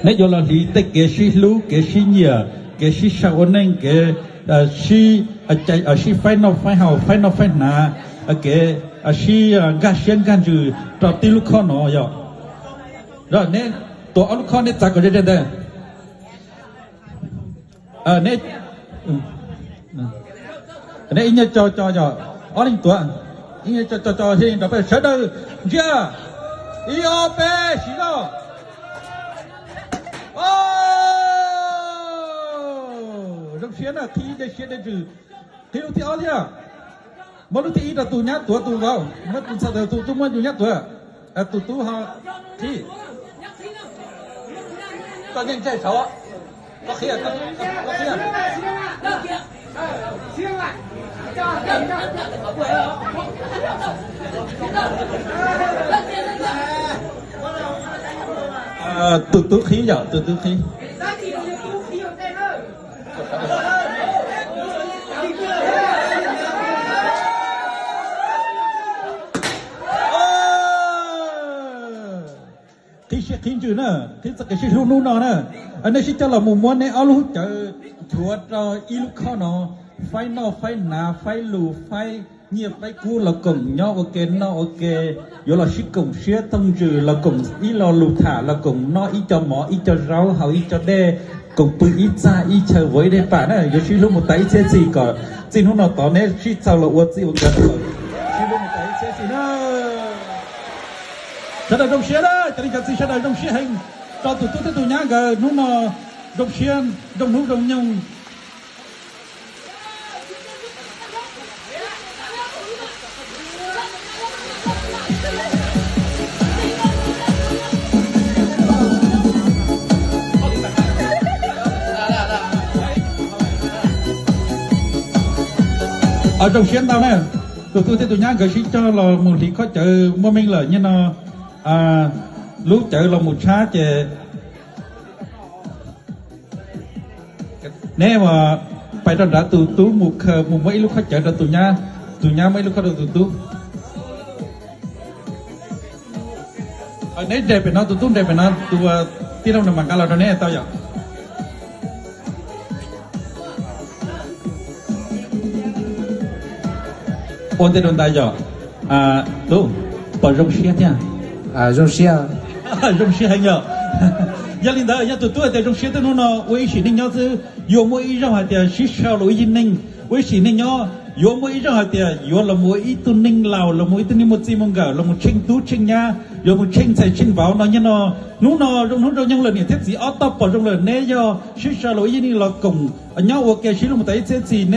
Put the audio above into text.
Neb yuav los hliv tej kev sib hlub, kev sib nyiam, kev sib sau ua neej, kev sib, sib faib noj faib haus, faib noj faib hnav, kev sib nkag siab nkag ntsws rau tib lub khob no yom. Neb tuav ob lub khob neb txav kom ze ze ntawd. Neb ib nyuag co co yom, ob leeg tuav, ib nyuag co co thiaj li nrov peb sawv daws ntsia, ib ob peb siv zog. Zoo siab na, qhib dej siab dej ntsws. Qhib lub thib ob thiab. Muab lub thib ib rau tus nyab tuav tus vauv, muab tus ntxhais tus tub muab tus nyab tuav, tus tub ho qhib. Koj yeej ntshai saud, koj qhib, koj qhib. Tus tub qhib yom, tus tub qhib. Qhib siab qhib ntsws na, qhib txoj kev sib hlub hnub no na. Nej sib coj los mus muab neb ob lub cawv nchuav rau ib lub khob no, faib noj faib hnav, faib lus, faib nyiaj faib kub los koom nyob ua ke noj ua ke, yuav los sib koom siab thooj ntsws los koom ib lo lus tham los koom noj ib co mov ib co zaub haus ib co dej, koom pw ib txaj ib chaw vauv ib daim pam na, yuav sib hlub mus tas ib txhiab txhis kom txij hnub no tod neb sib txaus los ua txij ua nkawm, sib hlub mus tas ib txhiab txhis na. Sawv daws zoo siab na, cov niam cov txiv sawv daws zoo siab heev rau tus tub thiab tus nyab nkawd hnub no zoo siab zoo hnub zoo nyoog. Zoo siab ntau na, tus tub thiab tus nyab nkawd sib coj los mus hliv khob cawv muaj meej lawm, nyob no lub cawv los mus tshab ces neb pais rau nrad, tus tub mus khaws mus muab ib lub khob cawv rau tus nyab, tus nyab muab ib lub khob rau tus tub. Neb nres pem no, tus tub nres pem no, tus tij laug no mam nqa los rau neb tau yom. Ua ntej rau ntawd yom, tub, pom zoo siab thiab? Zoo siab, zoo siab heev yom. Yog li ntawd yog tus tub hais tias zoo siab twb hnub no ua ib sim neej nyob xwb, yuav muaj ib zaug hais tias sib sau los ua ib yig neej, ua ib sim neej nyob, yuav muaj ib zaug hais tias yuav los mus ua ib tug neeg laus, los mus ib tug neeg muaj txij muaj nkawm, los mus tsheej tub tsheej nyab, yuav mus tsheej ntxhais tsheej vauv no nyob no. Hnub no zoo hnub zoo nyoog lawm, niam thiab txiv ob tog pom zoo lawm, neb yog sib sau los ua ib yig neej los koom nyob ua ke sib hlub mus tas ib txhiab txhis.